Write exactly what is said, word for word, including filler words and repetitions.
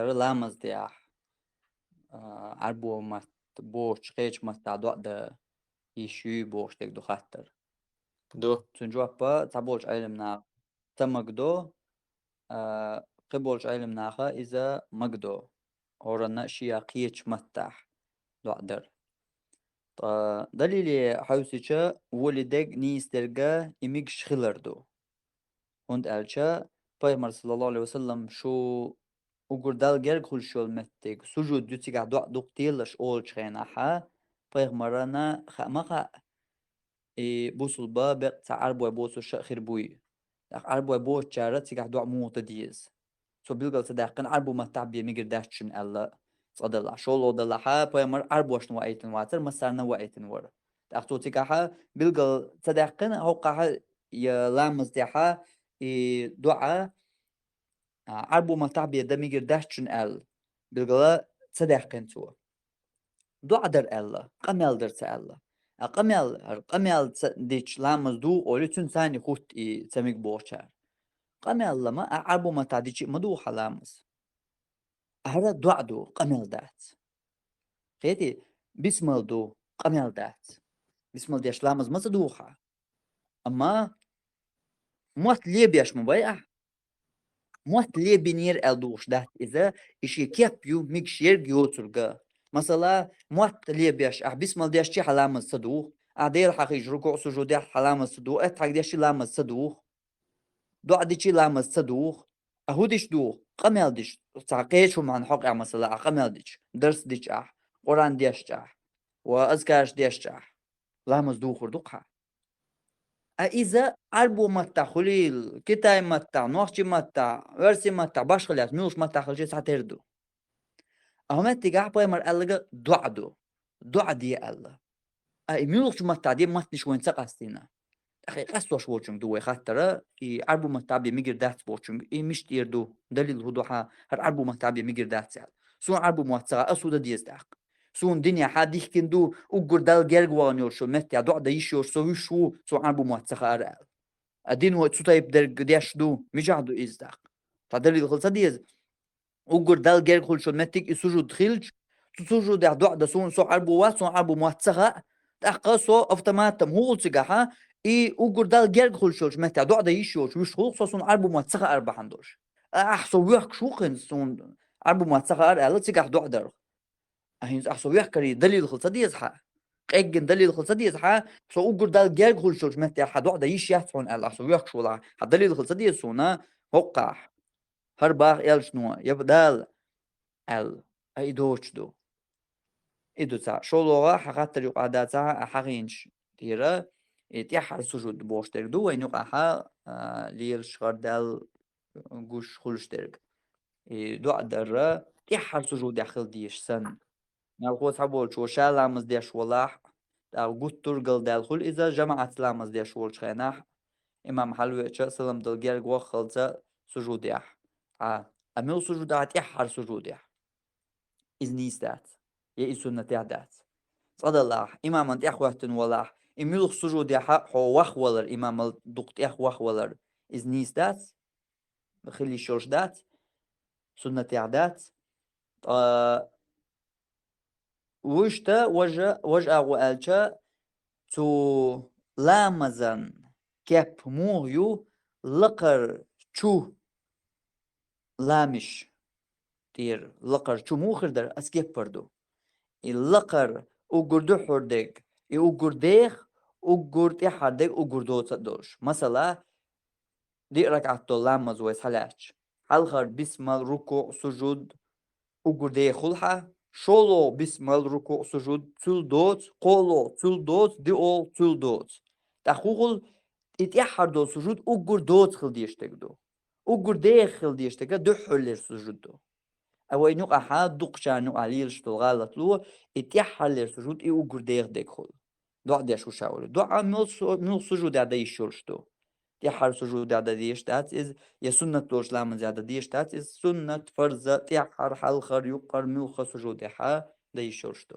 хаттар ламаз дехь, а, Ӏарбо матта бохучу кхечу маттахь доӀа дан йиш юй бохуш дерг ду хаттар. Ду. Цуьнан жоп цхьаболчу Ӏеламнаха ца магадо, а, кхиболчу Ӏеламнаха иза магадо. ХӀоранна шен кхечу маттахь доӀа дар. Ткъа далиле хьовсича, волий дерг нийса дерг и мегаш хилар ду. ХӀунда аьлча Пайхамар, саллаллаху Ӏалайхи ва саллам, шу уггар Далла герга хуьлуш йолу меттиг, сужуд ю, цигахь доӀа дукха делаш олучу хенахь, Пайхамарна хаа ма хаьа, и бусулба беккъа цхьа Ӏарбой боцурша а хир буй. ТӀаккха Ӏарбой боцучара цигахь доӀа муха дан деза? Цо билгал ца даьккхина, Ӏарбу маттахь бен мегар дац шуна аьлла, цкъа далахь. ШолгӀа далахь, Пайхамар Ӏарбошна ваийтина вацара, массарна а ваийтина вара. ТӀаккха цо цигахь билгал ца даьккхина, хӀокхахь я ламаз тӀехь и доӀа, а, Ӏарбу маттахь бен дан мегар дац шуна аьлла, билгала ца даьккхина цо. ДоӀа дара аьлла, къамел дара ца аьлла. А къамел, хӀара къамел ца дича ламаз ду олий, цуьнан царна хӀутту и ца мега бохучара. Къамел лама, а Ӏарбу маттахь дича а ма ду хьан ламаз. ХӀара доӀа ду, къамел дац. Кхетий, бисмал ду, къамел дац. Бисмал деш ламаз ма ца ду хьан. Амма мотт лебеш ма бай ахь. Мотт лебинера аьлла духуш дац иза, и шен кеп ю, мегаш ерг йоцург. Масала, мотт лебеш, ахь бисмал деш чи хьан ламаз ца духу, ахь Дела хьахийча рукуӀ, сужудехь хьан ламаз ца духу, аттахьият деш чи ламаз ца духу, доӀа дичи ламаз ца духу, а хӀун дича духу? Къамел дича, цхьа кхечу хӀуманна хьокъехь, масала, ахь къамел дича, дарс дича ахь, Къуръан дешча ахь, ва азкараш дешча ахь, ламаз духур ду-кх хьан. А иза Ӏарбу маттахь хуьлийла, китай маттахь, нохчи маттахь, оьрси маттахь, башхаллехь, муьлхачу маттахь хилча цхьатерра ду. А хӀун меттигахь Пайхамар аьлларг доӀа ду. ДоӀа де аьлла. А и муьлхачу маттахь де маттанаш вайна ца къастийна. ТӀаккха и къастош волчуьнга ду вай хаттар, и Ӏарбу маттахь бен мегар дац бохучуьнга, и мича тӀера ду, далил хӀун ду хьан, хӀара Ӏарбу маттахь бен мегар дац аьлла. Суна Ӏарбу мотт ца хаьа, ас хӀун дан деза тӀаккха? Суна динехь дихкина ду, уггар Далла герга вахана йолчу меттехь доӀа дан йиш йолуш со вуьш ву, суна Ӏарбу мотт ца хаьара аьлла. А дино цу тайпа дерг деш ду, мичахь ду иза тӀаккха? Цхьа далил хила ца деза? Уггар Далла герга хуьлуш йолу меттиг и сужуд хилча, цу сужудехь доӀа дан суна, со Ӏарбо вац, суна Ӏарбу мотт ца хаьа, тӀаккха со автоматом хӀун хуьлу цигахь, и уггар Далла герга хуьлуш йолчу меттехь доӀа дан йиш йолуш вуьш хуьлу-кх со, суна Ӏарбу мотт ца хаьара бахьана долуш. А ахь со воьхкуш ву-кх хӀинца, суна Ӏарбу мотт ца хаьара аьлла, цигахь доӀа дарх. А хӀинца ахь со воьхкаре далил хила ца деза хьан? Къеггина далил хила ца деза хьан? Со уггар Далла герга хуьлуш йолчу меттехь хьан доӀа дан йиш яц хьуна аьлла, ахь со воьхкуш волахь, хьан далил хила ца деза суна? ХӀокхахь. ХӀара баха элчано, я Дала аьлла, а и доцуш ду. И ду цхьаъ. ШолгӀа, хьан хаттар юкъахь дацахь, а хьахийнаш тӀера, и тӀаьххьара сужуд бохуш дерг ду, вайна юкъахь, а, лелаш, гӀардаьлла гуш хуьлуш дерг. И доӀа дарра тӀаьххьара сужудехь хила дезаш санна. Мелхо цхьаболчо ша ламаз деш валахь, тӀаккха гуттар а галдаьлла хуьлу иза, жамаӀатца ламаз деш волчу хенахь, имам хьалавеача, салам дала герга ваххалца сужудехь. Ткъа, а мила сужудехь, тӀаьххьара сужудехь? Иза нийса дац. Я иза суннатехь дац. Цкъа далахь, имаман тӀехӀоьттина валахь, и муьлха сужудехь хьо вахвалар, имамал дукха тӀехвахвалар, иза нийса дац? Хила йиш йолуш дац? Суннатехь дац? Ткъа вуьшта важа, важа агӀо аьлча, цу ламазан кеп муха ю, лакхара чу ламиш тӀера, лакхара чу муха хир дара, аса кеппар ду. И лакхара уггар дуьххьара дерг, и уггар деха, уггар тӀаьххьара дерг уггар доца а долуш. Масала, диъ ракаӀат долу ламаз вай схьалаьцча, хьалхара бисмал, рукуъ, сужуд уггар деха хуьлу хьан, шолгӀа бисмал, рукуъ, сужуд цуьнал доцу, кхоалгӀа цуьнал доцу, диъолгӀа цуьнал доцу. ТӀаккха хӀун хуьлу, и тӀаьххьара долу сужуд уггар доца хила дезаш дерг ду. Уггар деха хила дезаш дерг дуьххьарлера сужуд ду. А вайна юкъахь, дукхачарна юкъахь лелаш долу гӀалатло, и тӀаьххьарлера сужуд и уггар деха дерг хуьлу. ДоӀа деш ву ша олий. ДоӀа муьлха су-, муьлха сужудехь дан йиш йолуш ду? ТӀаьххьара сужудехь дан дезаш дац иза, я суннат долчу ламазехь дан дезаш дац иза, суннат, фарза, тӀаьххьара, хьалхара, юккъера, муьлхха сужудехь дан йиш йолуш ду.